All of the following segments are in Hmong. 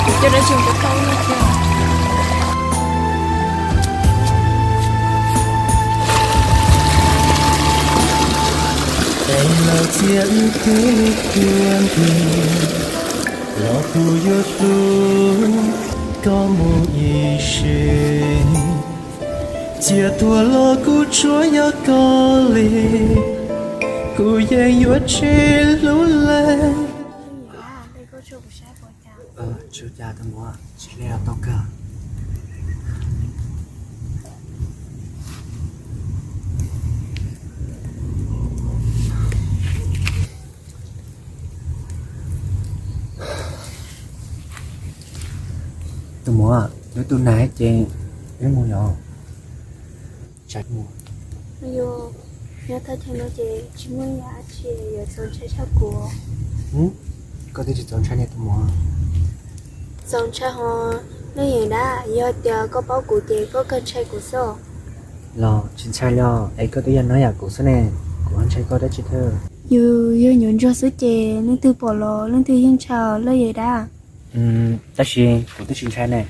Cov dab tsi kuv tau no tiag. Peb los txia wb twb tuaj nti, los kuv yuav hlub koj mus ib sim. Txia tuag los kuv tsuas yog koj li, kuv yeej yuav tsis hlub leej. Tsis ua cas tus muam, tsis li tau kawg. Tus muam, lub ntuj nag ces wb mus yom. Yog thaj chaw no ces tsis muaj ib yam dab tsi yuav txaus ntshai tshaj kuv. Koj twb tsis txaus ntshai ne tus muam. Txaus ntshai ho, leej yawm dab, yog tias koj paub kuv ces koj kawg ntshai kuv xwb. Los tsis ntshai li os, es koj twb yog nab yam kuv xwb ne, kuv ho ntshai koj dab tsi thiab. Yus yog nyuam ntsuag xwb ces leej twg pom los leej twg yeej ntshai leej yawm dab. Tab sis kuv twb tsis ntshai ne.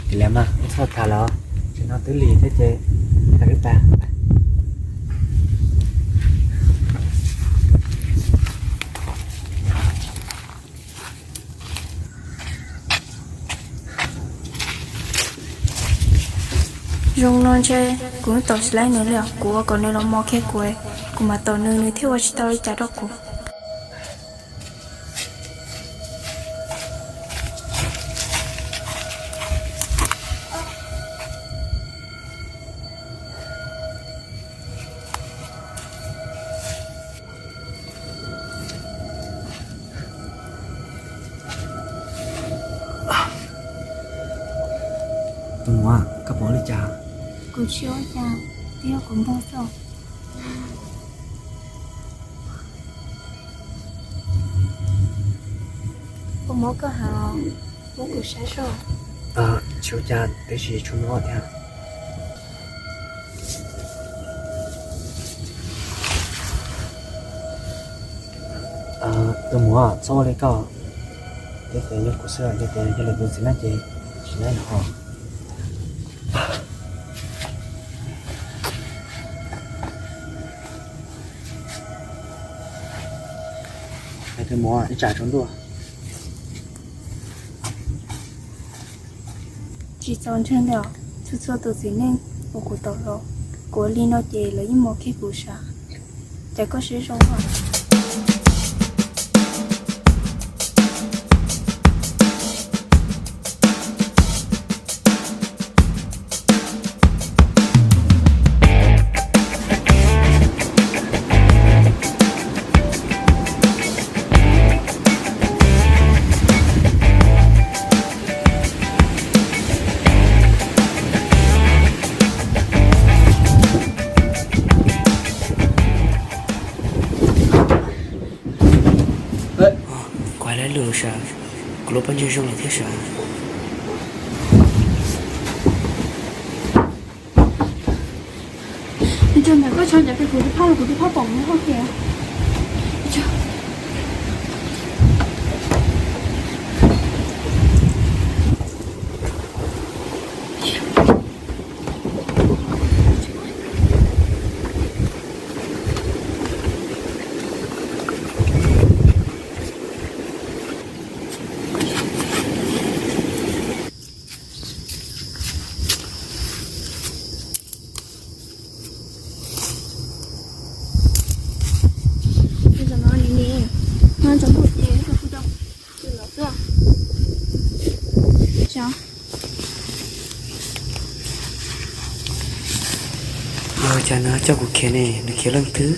Ces li mas wb txhob tham lawm, tseem no twb lig thiab ces tham wb pab. Zoo no ntshe kuv twb tom tsis laib nws li os, kuv ua kom nws los mos kiag kuv, kuv mam tom nws, nws thiaj ua tsis tau li cas rau kuv. Tus muam, koj pom li cas? Kuv tsis ua cas, twb yog kuv npau taws. Puas mob koj heev, muab kuv saib seb. Tsis ua cas, tiam sis tshuav mob thiab. Tus muam, txhob ua li koj, yog tias yog kuv xwb, yog tias yog lwm tus txiv neej ces tsis laib lawm os. Hais tus muam, ib tsam tsaus ntuj. Tsis txaus ntshai li os, txhua txhua tus txiv neej uas kuv tom los, kuv ua li no ces lawv yeej mos kiag kuv sav. Cas koj siab zoo os. Kuv hais lus sav, kuv lub pob ntseg zoo lawm thiab sav. Ntawm koj tso ncav pem kuv tus phauj los kuv tus phauj pom kuv hauj kiag. Yog cas nws coj kuv khiav ne, nws khiav leej twg?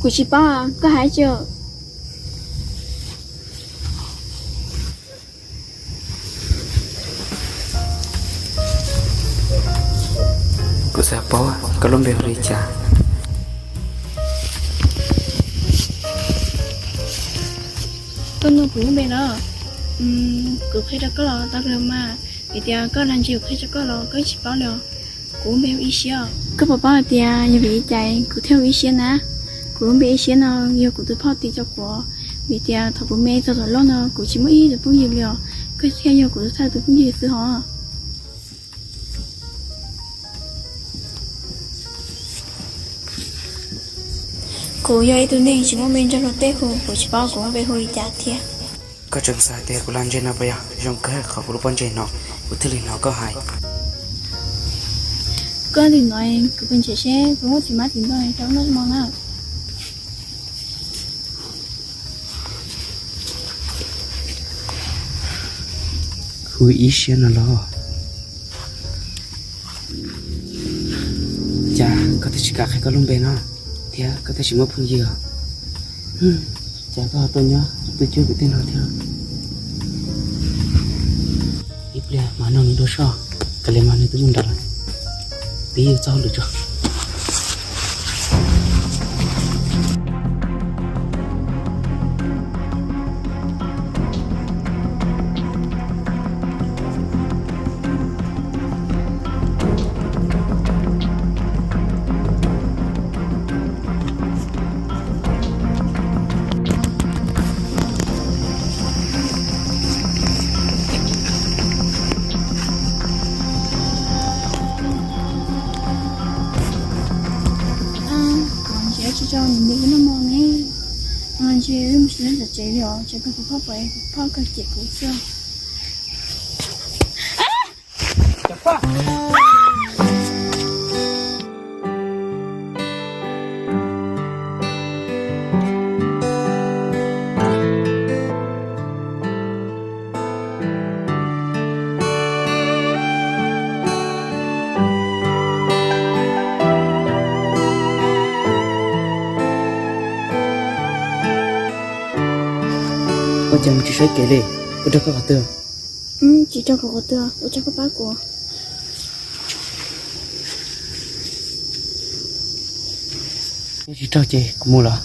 Kuv tsis paub, koj hais tsis. Kuv xav paub koj lub npe hu li cas. Koj nug kuv lub npe los? Kuv qhia rau koj los tau li mas, vim tias koj hais ntsis kuv qhia rau koj los koj tsis paub li os. Kuv lub npe hu Ib Siab. Koj puas paub hais tias yog vim li cas kuv thiaj hu Ib Siab na? Kuv Kuv lub npe Ib Siab no yog kuv tus phauj tis rau kuv, vim tias thaum kuv me txog thaum loj no kuv tsis muaj ib tug phooj ywg li os, koj thiaj yog kuv tus thawj tus phooj ywg xwb hos. Kuv yog ib tug neeg tsis muaj npe nrog luag tej hu, kuv tsis paub kuv muaj npe hu li cas thiab. Koj tseem xav tias kuv los ntse no puas yog? Zoo kawg qhov kuv lub pob ntseg no, kuv thiaj li hnov koj hais. Koj tig no, kuv pheej ntshai seb kuv muaj txiv hmab txiv ntoo rau noj hmo na. Hu Ib Siab no los? Cas koj twb tsis kam qhia koj lub npe no, thiab koj twb tsis muaj phooj ywg os? Cas koj ho tuaj nyob tu cuab kuv tej no thiab? Ib pliag mam nug nws dua soj, kav liam mas nws twb mus nram lawm. Pib txoj hauj lwm tso. Kuv ntsia tsis tau nws li noj hmo ne. Ntshe wb mus tsis tau tsev li os, ces kuv phauj pom kuv phauj kawg cem kuv xwb. Ua cas mus tsis saib kev li? Kuv raug koj qhov twg? Tsis raug kuv qhov twg, ua cas koj pab kuv? Yog tsis raug ces kuv mus lawm.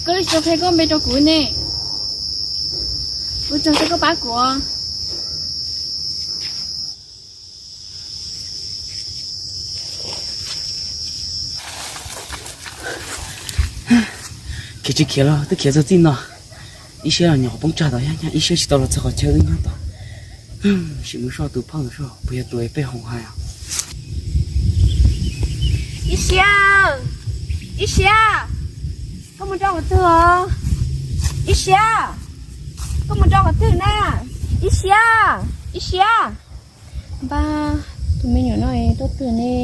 Koj tsis tau qhia koj npe rau kuv ne. Ua tsaug koj pab kuv. Khiav tsis khiav los twb khiav txog txij no. Ib Siab los nyuam qhuav poob tsag tod, yog Ib Siab tsis tau los txog qhov chaw wb nyob tod, sim mus soj tus phauj ntawd soj puas yog tus pej hoom hais. Ib Siab, Ib Siab, koj mus rau qhov twg os? Ib Siab, koj mus rau qhov twg na? Ib Siab, Ib Siab. Npab, tus me nyuam no tuaj twg ne?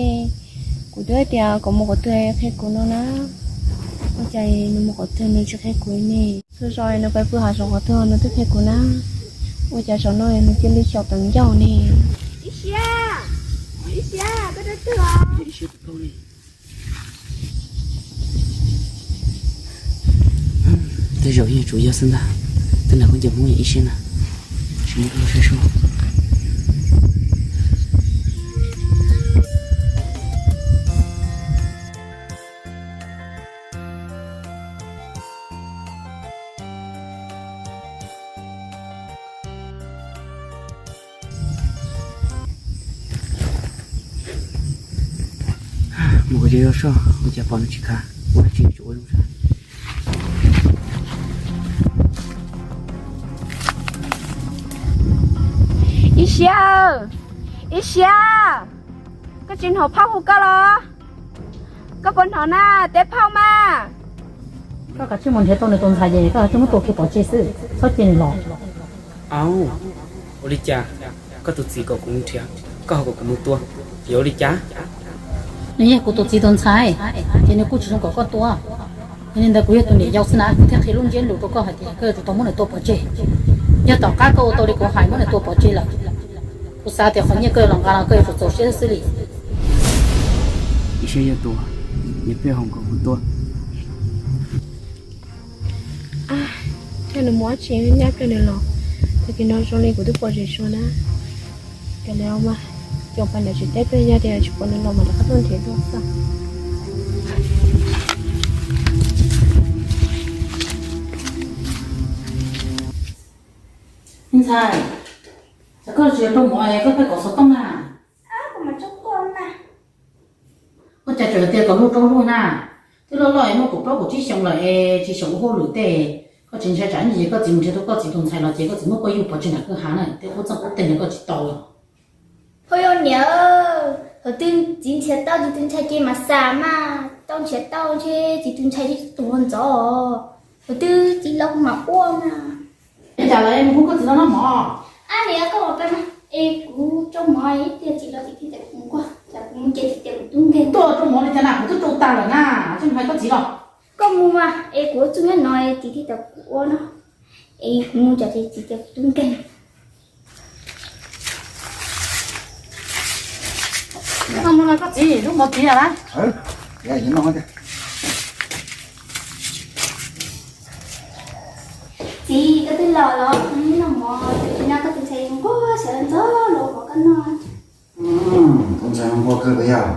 Kuv twb hais tias kom mus qhov twg qhia kuv no na. Ua cas nws mus qhov twg nws tsis qhia kuv ne? Txhua zaus nws pais pw hav zoov qhov twg nws twb qhia kuv na. Ua cas zaum no nws cia li xyaum tawv ncauj ne? Ib Siab, Ib Siab, koj twb twg os? Tej zaum yeej tsuas yog xwb ntag. Tej no kuj nco Hmoob yog Ib Siab na. Tsis muaj lub saib soj. Mus kom zoo soj, ua cas pom nws tsis khav, ua tsis tsuas ua zoo saj. Ib Siab, Ib Siab, koj tsis hnov phauj hu koj los? Koj puas hnov na, teb phauj mas. Koj kav tsij mus nrhiav tau nws tus ntxhais ces koj kav tsij muab tua kiag pov tseg xwb, txhob cia nws los. Au, ua li cas koj tus txiv kom kuv mus nrhiav, koj ho kom kuv mus tua, yuav ua li cas? Nws yog kuv tus txiv tus ntxhais, ces nws kuj tsis zoo kom koj tua. Yog li ntawd kuv yog tus niam yau xwb na, kuv thiaj qhia lub ntsiab lus rau koj hais tias koj yuav tsum tau muab nws tua pov tseg. Yog tom qab koj ua tau li kuv hais muab nws tua pov tseg lawm, kuv xav tias qhov nyiaj koj yuav los nqa los koj yuav tsum txaus siab xwb li. Ib Siab yog tus niag pej hoom kom kuv tua. Thiab nws mus dab tsi nyab pliag nws los, tag kis no zoo li kuv twb pom zem zog na. Ces lawv mas, ces pais nram tsev teb pliag yog tias tsis pom nws los mas rov qab tuaj nrhiav dua xwb. Me ntxhais, cas koj tsis rau mov es koj pheej kov xov tooj na? Ua cas tseem Tias kom luag rau luag na, twb loj loj es muaj kaum plaub kaum tsib xyoo lawm es tsis xyaum ua hauj lwm tej, koj tsis ntshai tsam ib ntsis koj txiv mus nrhiav tau koj txiv tus ntxhais los ces koj txiv muab koj yug pov tseg nram kwj ha na, tej qub txeej qub teg ntawd koj tsis tau los. Phooj ywg niam, thaum twg txiv nrhiav tau txiv tus ntxhais ces mam xam mas, tau nrhiav tau ntshe txiv tus ntxhais tuag ntxov, thaum twg txiv los kuv mam ua mas. Cas los mus hu koj txiv los noj mov. Ab niam, koj ua peb mas es kuv tsau mov ib tiag, txiv los txiv thiaj tias kuv nquag, cas kuv mus ces txiv tias kuv tub nkeeg. Tuaj tsau mov li cas na, kuv twb tsau tag lawm na, tsis hais koj txiv los. Koj mus mas es kuv ua txuj nyob no txiv thiaj tias kuv ua no, es kuv mus cas txiv tias kuv tub nkeeg. Koj mus los koj txiv, lub mov txiv lawm. Txiv, koj twb los los noj mov, tsis noj koj tus ntxhais nquag sawv ntxov los mov koj noj. Tus ntxhais nquag kawg li yog.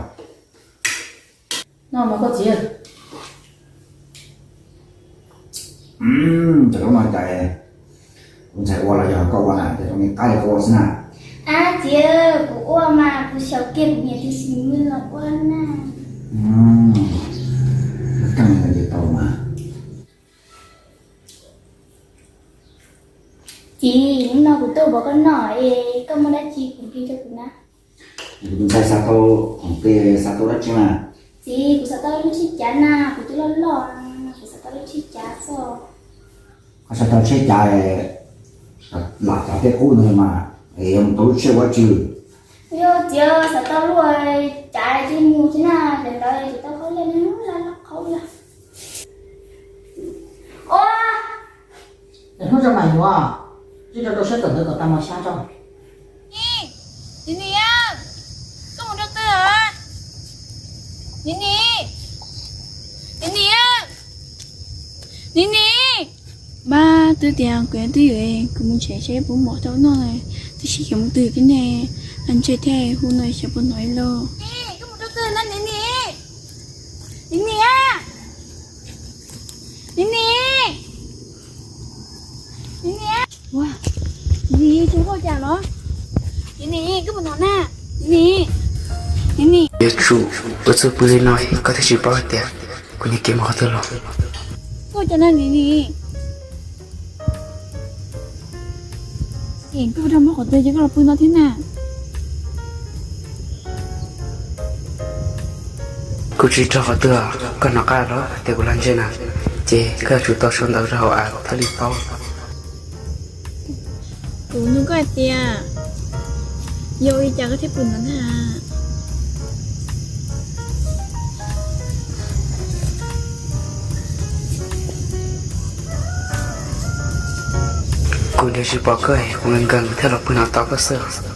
Noj mov koj txiv. Ces lub no cas kuv ntxhais ua los yog koj ua na, ces zoo li qaib li koj ua xwb na. Ab txiv, kuv ua mas kuv xyaum kiag kuv niam tus xib hwb los ua na. Keej li ces tau mas. Txiv, hnub no kuv tuaj mov koj noj es koj muaj dab tsi khoom plig rau kuv na? Kuv tus ntxhais xav tau khoom plig, xav tau dab tsi mas? Txiv, kuv xav tau lub tsheb cav na, kuv twb loj loj, kuv xav tau lub tsheb cav xwb. Koj xav tau tsheb cav, lam cav tej qub ntawd mas, es yuav mus tau lub tsheb ua dab tsi? Yog txiv, xav tau lub cav ces mus xwb na, ces ntawd tsis tau qhaub lej, laj laj qhaub laj. Ua, hnub tso mas yuav, tsis rau rau sab tawm ntawd kom tag mos xyab tso. Nim nim, koj mus rau twg? Nim nim, nim nim, nim nim. Npab, twb tias kuv yuav twj ywm, kuv mus nrhiav seb puas muaj mov rau noj, tab sis xyov mus twg thiab ne, ntshe thiaj hu no xyov puas hnov li lauj. Nim nim, koj mus rau twg na nim nim? Nim nim, nim nim, nim nim, nim nim, tsis ua cas los? Nim nim, koj puas hnov na? Nim nim, nim nim. Yuav tsum ua txuj pw li no koj thiaj tsis paub hais tias kuv niag kev mus qhov twg los. Koj ua cas na nim nim? Koj puas rau mus qhov twg ces koj los pw no thiab na? Kuv tsis rau qhov twg, koj hnov qab los tias kuv lag ntseg na, ces koj yuav tsum tau sau ntawv rau hauv av thiaj li paub. Kuv nug koj hais tias, yog ua li cas koj thiaj pw no ntag? Kuv nrhiav tsis pom koj, kuv nkees nkees thiaj los pw no tos koj xwb.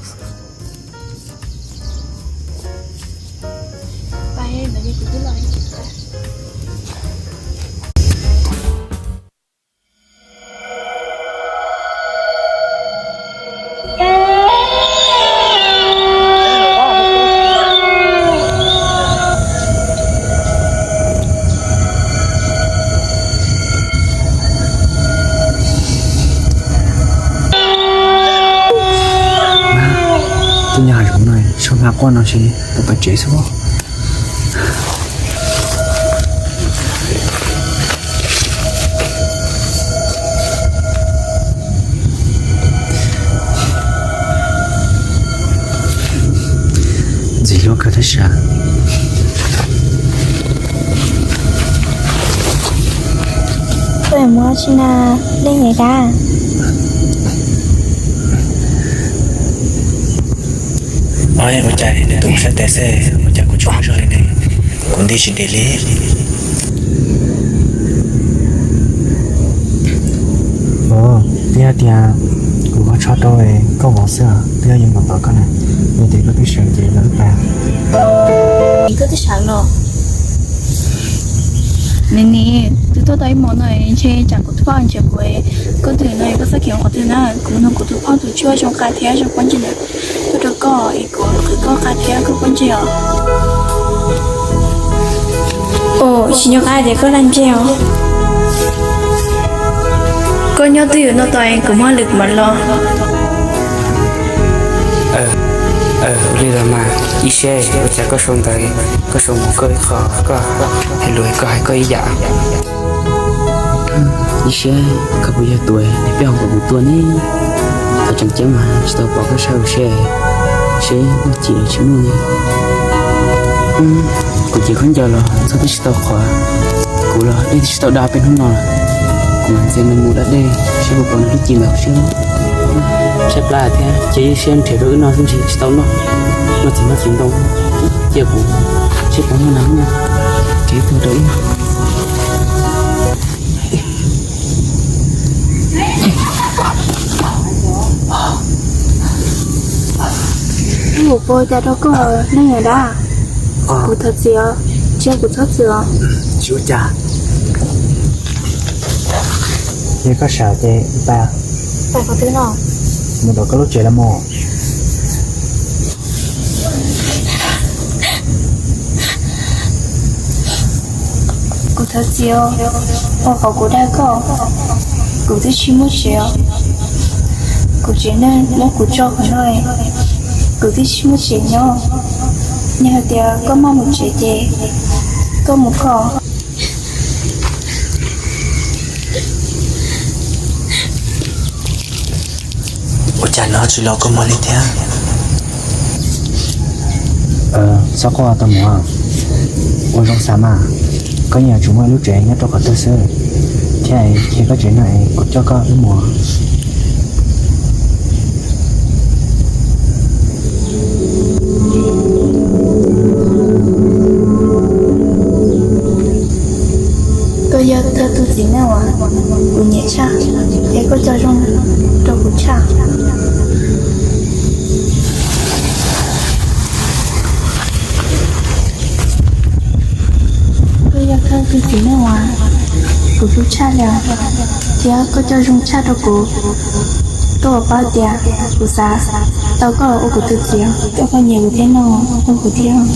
Twb nyob hav zoov no, sab hma quaj no ces tau pais tsev xwb. Ntxim hlub kawg tab sis. Koj mus ua si na, leej nyiam dab. Ua cas nws tus sab tes xwb, ua cas kuv tsis ua zoo li ne? Kuv nti tsis nti li. Ua, twb yog tias kuv ho tso rau koj vauv xwb, twb yog yuav mus tom koj na, yog tias koj twb sawv ces los wb pais. Koj twb sawv los? Nim nim, twb tuaj tau ib hmos no ntshe tsam kuv tus phauj nrhiav kuv, koj twb no koj txhob khiav qhov twg na, kuv nug kuv tus phauj tus tshuaj zoo qab thiab zoo pob ntseg na, tuaj rau koj es kuv qhwv koj qab thiab koj pob ntseg os. Ua, tsis nco qab tias koj lag ntseg os. Koj nyob twj ywm no tos kuv muab lwm kuv mam los. Ua li los mas, ib seb ua cas koj sau ntawv Koj sau mus koj ib qho, koj hais lus koj hais koj ib yam. Ib siab koj puas yog tus peb ho kom kuv tua ne? Thaum tseem ceeb mas tsis tau pom koj sab hauv siab, seb muaj cim los tsis muaj li. Kuv cev khaub ncaws los txog twb tsis tau qhuav, kuv los dej twb tsis tau da peb hnub no lawm. Kuv mam ntxias nws mus da dej seb puas pom nws lub cim ntawd seb. Tshaib plab thiab ces ib siab nrhiav rau wb noj xwb ntshe tsis tau noj, noj txiv hmab txiv ntoo, cia kuv seb puas muaj nas muaj kev tuag rau wb. Kuv ua cas rau koj ne niam dab? Kuv thov txim os, cia kuv txhob txwm os. Tsis ua cas. Yog koj sawv ces pais, pais qhov twg no? Mus tom koj lub tsev los mus. Kuv thov txim os, ua qhov kuv dag koj, kuv twb tsis muaj tsev os. Kuv tsev neeg muab kuv tso qhov no, kuv twb tsis muaj tsev nyob. Yog hais tias koj maj mus tsev ces koj mus koj. Ua cas nov tsis los kua muag li thiab? Txhob quaj tau mus, ua zoo xav mas, koj yeej yuav tsum muaj ib lub tsev nyob rau qhov twg xwb, thiab es koj tsev neeg es kuv coj koj wb mus. Koj yog thawj tug txiv neej uas kuv nyiam tshaj, es koj cog zoo rau kuv tshaj. Koj yog thawj tug txiv neej uas kuv hlub tshaj li, thiab koj cog zoo tshaj rau kuv. Koj puas paub tias kuv xav tau koj los ua kuv tus txiv, koj puas nyiam kuv thiab no, hlub kuv thiab?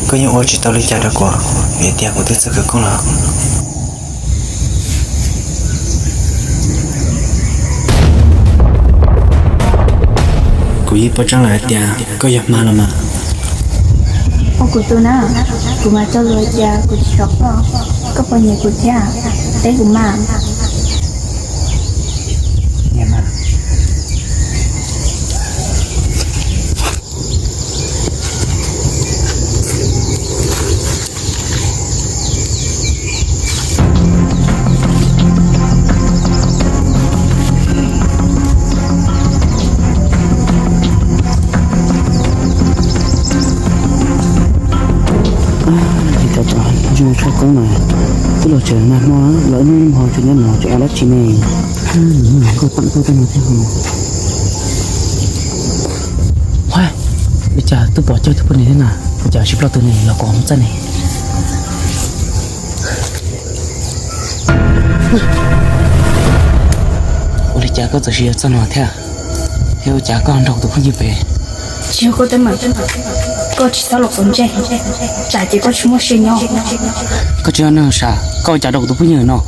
Koj yeej ua tsis tau li cas rau kuv, vim tias kuv twb txawj khawv koob lawm. Kuv yeej paub tseeb lawm hais tias koj yog hma los mas. Ua kuv tus na, kuv mas txog lus tias kuv tsis rov koj, koj puas nyiam kuv thiab? Teb kuv mas. Li cas cov ntseeg tshaj koob mas twb los tsev nag hmo lawm, hnub hmo tsev nyob no tsev dab tsi ne? Koj teem tuaj tej no thiab ho. Ua cas twb pom cawg tus poj niam thiab na, ua cas tsis ploj twg ne, los kom mus txaj ne? Ua li cas koj txawm siv yog txoj no thiab? Thiab ua cas koj nrog kuv tus phooj ywg pem? Tsis yog koj teeb meem, koj tsis txhob los quav ntsej, tsam ces koj tsis muaj siab nyob. Koj tsis yog neeg sam, koj ua cas nrog kuv tus phooj ywg no?